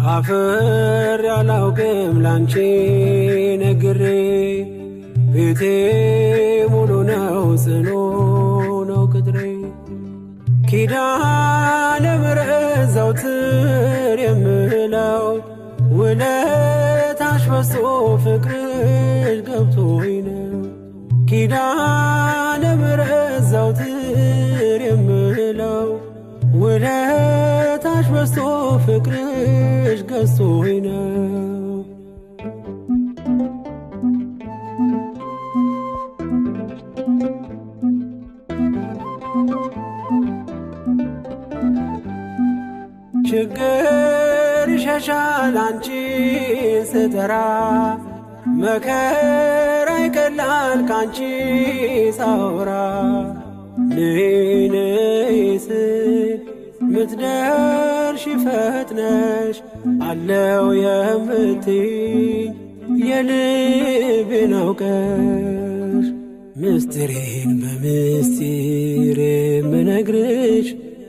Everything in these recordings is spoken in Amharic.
አፍሬ አላውቅም ላንቺ ነግሬ ቤቴ ሙሉ ነው ጽኑ ነው ቅጥሬ ኪዳነ ምሕረት ዘውትር የምለው ውለታሽ በዝቶ ፍቅርሽ ገብቶኝ ነው። ኪዳነ ምሕረት ዘውትር የምለው ውለታሽ በዝቶ ፍቅርሽ ገዝቶኝ ነው። ችግር ይሸሻል አንቺን ስጠራ መከራ ይቀላል ካንቺ ሳወራ ነይ ነይ ስል ምትደርሺ ፈጥነሽ አለው የምትይኝ የልቤን አውቀሽ ምስጢሬን በምስጢር የምነግርሽ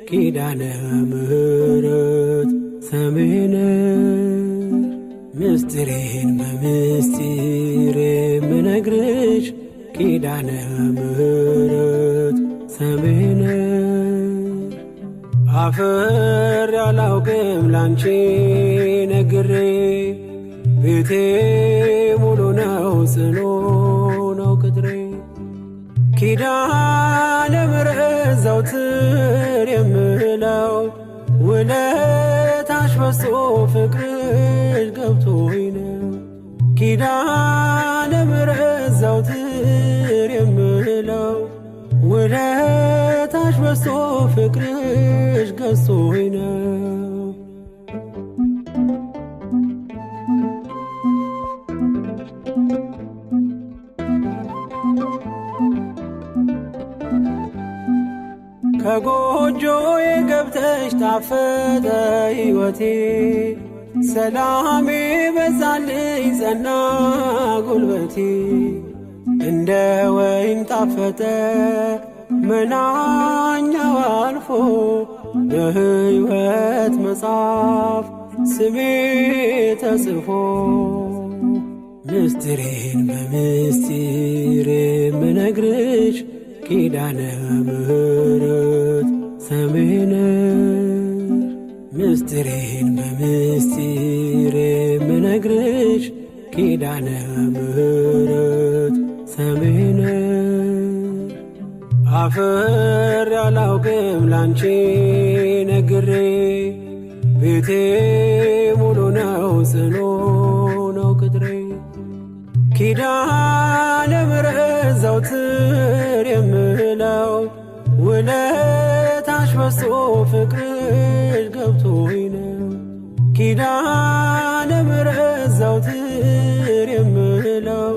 ኪዳነ ምሕረት ሰሜነሽ ምስጢሬን በምስጢር የምነግርሽ ኪዳነ ምሕረት ሰሜነሽ አፍሬ አላውቅም ላንቺ ነግሬ ቤቴ ሙሉ ነው ጽኑ ነው ቅጥሬ ኪዳነ ምሕረት ዘውትር የምለው ውለታሽ በዝቶ ፍቅርሽ ገብቶኝ ነው። ኪዳነ ምሕረት ዘውትር የምለው ውለታሽ በዝቶ ፍቅርሽ ገዝቶኝ ነው። ከጎጆዬ ገብተሽ ጣፈጠ ሕይወቴ ሰላሜ በዛልኝ ጸና ጉልበቴ እንደ ወይን ጣፈጠ መናኛው አልፎ በሕይወት መጽሐፍ ስሜ ተጽፎ ምስጢሬን በምስጢር የምነግርሽ ኪዳነ ምሕረት ሰሜነሽ ምስጢሬን በምስጢር የምነግርሽ ኪዳነ ምሕረት ሰሜነሽ አፍሬ አላውቅም ላንቺ ነግሬ ቤቴ ሙሉ ነው ጽኑ ነው ቅጥሬ ኪዳነ ምሕረት ዘውትር የምለው ውለታሽ በዝቶ ፍቅርሽ ገብቶኝ ነው። ኪዳነ ምሕረት ዘውትር የምለው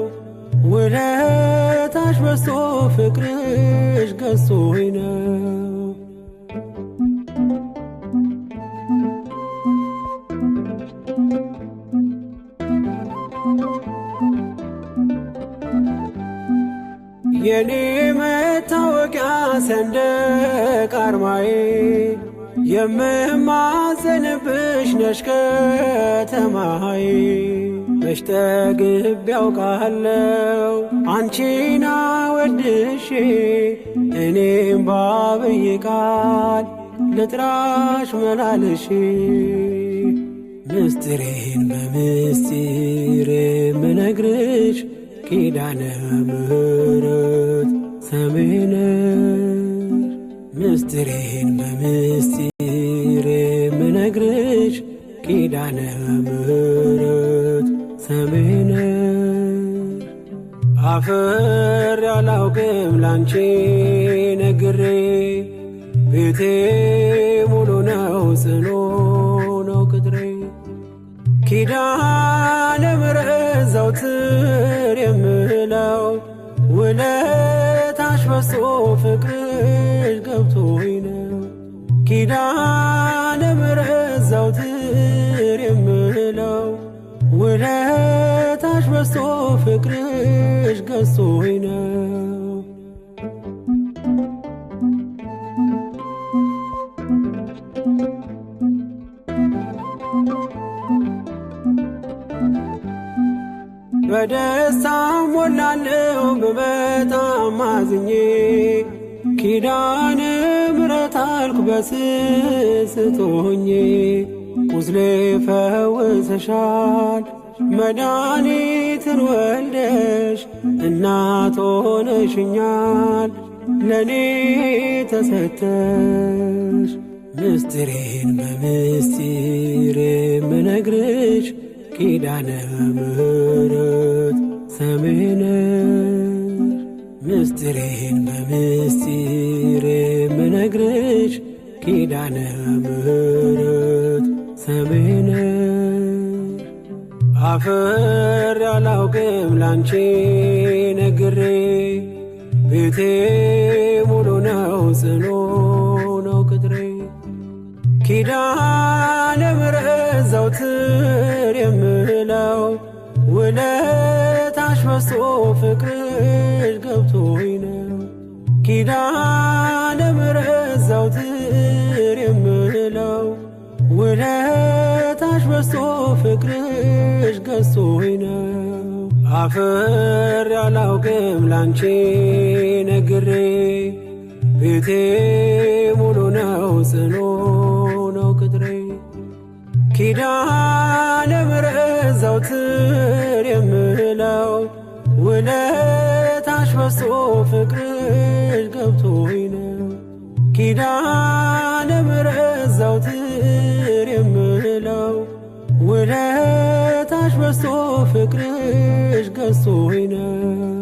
ውለታሽ በዝቶ ፍቅርሽ ገዝቶኝ ነው። የኔ መታወቂያ ሰንደቅ አርማዬ የምማጸንብሽ ነሽ ከተማዬ መች ጠግቤ ያውቃለው አንቺን አወድሼ እኔም ባብይ ቃል ልጥራሽ መላልሼ ምስጢሬን በምስጢር የምነግርሽ ኪዳነ ምሕረት ሰሜነሽ ምስጢሬን በምስጢር የምነግርሽ ኪዳነ ምሕረት ሰሜነሽ አፍሬ አላውቅም ላንቺ ነግሬ ቤቴ ሙሉ ነው ጽኑ ነው ቅጥሬ ኪዳነ ምሕረት ዘውትር የምለው ውለታሽ በዝቶ ፍቅርሽ ገብቶኝ ነው። ኪዳነ ምሕረት ዘውትር የምለው ውለታሽ በዝቶ ፍቅርሽ ገዝቶኝ ነው። በደስታ ሞላለው ብመጣ ማዝኜ፣ ኪዳነ ምሕረት አልኩ በስስት ሆኜ። ቁስሌ ፈውሰሻል መድኃኒትን ወልደሽ፣ እናት ሆነሽኛል ለእኔ ተሰተሽ። ምስጢሬን በምስጢር የምነግርሽ ኪዳነ ምሕረት ሰሜነሽ። ምስጢሬን በምስጢር የምነግርሽ ኪዳነ ምሕረት ሰሜነሽ። አፍሬ አላውቅም ላንቺ ነግሬ፣ ቤቴ ሙሉ ነው ጽኑ ነው ቅጥሬ። ኪዳነ ምሕረት ዘውትር የምለው፣ ውለታሽ በዝቶ ፍቅርሽ ገብቶኝ ነው። ኪዳነ ምሕረት ዘውትር የምለው፣ ውለታሽ በዝቶ ፍቅርሽ ገዝቶኝ ነው። አፍሬ አላውቅም ላንቺ ነግሬ፣ ቤቴ ሙሉ ነው ጽኑ ነው ቅጥሬ። ኪዳነ ምሕረት ዘውትር የምለው፣ ውለታሽ በዝቶ ፍቅርሽ ገብቶኝ ነው። ኪዳነ ምሕረት ዘውትር የምለው፣ ውለታሽ በዝቶ ፍቅርሽ ገዝቶኝ ነው።